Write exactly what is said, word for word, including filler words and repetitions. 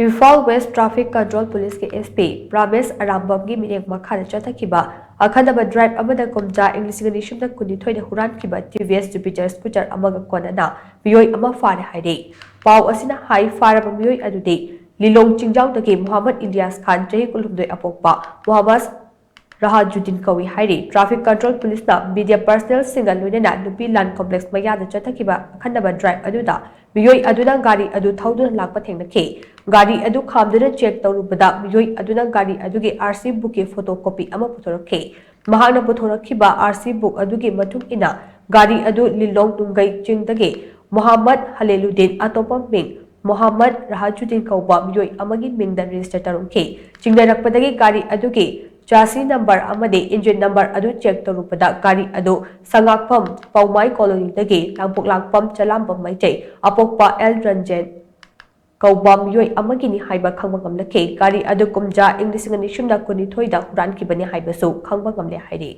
Imphal west traffic control ꯄꯨꯂꯤꯁꯀꯤ S P ꯄ꯭ꯔꯥꯃꯦꯁ ꯑꯔꯥꯝꯕꯝꯒꯤ ꯃꯤꯠꯌꯦꯡ ꯃꯈꯥꯗ ꯆꯠꯊꯈꯤꯕ ꯑꯈꯟꯅꯕ ꯗ꯭ꯔꯥꯏꯚ ꯑꯃꯗ ꯀꯨꯝꯖꯥ ꯏꯪ ꯂꯤꯁꯤꯡ ꯑꯅꯤ ꯁꯨꯞꯅ ꯀꯨꯟꯅꯤꯊꯣꯏꯗ ꯍꯨꯔꯥꯟꯈꯤꯕ ꯇꯤ ꯚꯤ ꯑꯦꯁ Jupiter scooter ꯑꯃꯒ ꯀꯣꯟꯅꯅ ꯃꯤꯑꯣꯏ ꯑꯃ ꯐꯥꯔꯦ ꯍꯥꯏꯔꯤ꯫ ꯄꯥꯎ ꯑꯁꯤꯅ ꯍꯥꯏ, ꯐꯥꯔꯕ ꯃꯤꯑꯣꯏ ꯑꯗꯨꯗꯤ ꯂꯤꯂꯣꯡ ꯆꯤꯡꯖꯥꯎꯗꯒꯤ ꯃꯨꯍꯝꯃꯗ ꯏꯂꯤꯌꯥꯁ ꯈꯥꯟ, ꯆꯍꯤ ꯀꯨꯟꯍꯨꯝꯗꯣꯏ, ꯑꯄꯣꯛꯄ ꯃꯨꯍꯝꯃꯗ ꯔꯍꯥꯖꯨꯗꯤꯟ ꯀꯧꯏ ꯍꯥꯏꯔꯤ꯫ ꯇ꯭ꯔꯥꯐꯤꯛ ꯀꯟꯇ꯭ꯔꯣꯜ ꯄꯨꯂꯤꯁꯅ ꯃꯤꯗꯤꯌꯥ ꯄꯔꯁꯅꯦꯜꯁꯤꯡꯒ ꯂꯣꯏꯅꯅ ꯅꯨꯄꯤ ꯂꯥꯟ ꯀꯣꯝꯄ꯭ꯂꯦꯛꯁ ꯃꯌꯥꯗ ꯆꯠꯊꯈꯤꯕ ꯑꯈꯟꯅꯕ ꯗ꯭ꯔꯥꯏꯚ ꯑꯗꯨꯗ ꯃꯤꯑꯣꯏ ꯑꯗꯨꯅ ꯒꯥꯔꯤ ꯑꯗꯨ ꯊꯧꯗꯨꯅ ꯂꯥꯛꯄ ꯊꯦꯡꯅꯈꯤ꯫ ꯒꯥꯔꯤ ꯑꯗꯨ ꯈꯥꯝꯗꯨꯅ ꯆꯦꯛ ꯇꯧꯔꯨꯕꯗ ꯃꯤꯑꯣꯏ ꯑꯗꯨꯅ ꯒꯥꯔꯤ ꯑꯗꯨꯒꯤ ꯑꯥꯔ ꯁꯤ ꯕꯨꯛꯀꯤ ꯐꯣꯇꯣ ꯀꯣꯄꯤ ꯑꯃ ꯄꯨꯊꯣꯔꯛꯈꯤ꯫ ꯃꯍꯥꯛꯅ ꯄꯨꯊꯣꯔꯛꯈꯤꯕ ꯑꯥꯔ ꯁꯤ ꯕꯨꯛ ꯑꯗꯨꯒꯤ ꯃꯇꯨꯡ ꯏꯟꯅ ꯒꯥꯔꯤ ꯑꯗꯨ ꯂꯤꯂꯣꯡ ꯅꯨꯡꯒꯩ ꯆꯤꯡꯗꯒꯤ ꯃꯨꯍꯝꯃꯗ ꯍꯂꯦꯂꯨꯗꯤꯟ, ꯑꯇꯣꯞꯄ ꯃꯤꯡ ꯃꯨꯍꯝꯃꯗ ꯔꯍꯥꯖꯨꯗꯤꯟ ꯀꯧꯕ ꯃꯤꯑꯣꯏ ꯑꯃꯒꯤ ꯃꯤꯡꯗ ꯔꯦꯖꯤꯁꯇꯔ ꯇꯧꯔꯝꯈꯤ꯫ ꯆꯤꯡꯅꯔꯛꯄꯗꯒꯤ ꯒꯥꯔꯤ ꯑꯗꯨꯒꯤ ꯆꯥꯁꯤ ꯅꯝꯕꯔ ꯑꯃꯗꯤ ꯏꯟꯖꯤꯟ ꯅꯝꯕꯔ ꯑꯗꯨ ꯆꯦꯛ ꯇꯧꯔꯨꯕꯗ ꯒꯥꯔꯤ ꯑꯗꯨ ꯁꯉꯥꯛꯐꯝ ꯄꯧꯃꯥꯏ ꯀꯣꯂꯣꯅꯤꯗꯒꯤ ꯂꯥꯡꯄꯣꯛꯂꯥꯛꯄꯝ ꯆꯂꯥꯝꯕꯝ ꯃꯩꯇꯩ, ꯑꯄꯣꯛꯄ ꯑꯦꯜ ꯔꯟꯖꯦꯟ ꯀꯧꯕ ꯃꯤꯑꯣꯏ ꯑꯃꯒꯤꯅꯤ ꯍꯥꯏꯕ ꯈꯪꯕ ꯉꯝꯂꯛꯈꯤ꯫ ꯒꯥꯔꯤ ꯑꯗꯨ ꯀꯨꯝꯖꯥ ꯏꯪ ꯂꯤꯁꯤꯡ ꯑꯅꯤ ꯁꯨꯞꯅ ꯀꯨꯟꯅꯤꯊꯣꯏꯗ ꯍꯨꯔꯥꯟꯈꯤꯕꯅꯤ ꯍꯥꯏꯕꯁꯨ ꯈꯪꯕ ꯉꯝꯂꯦ ꯍꯥꯏꯔꯤ꯫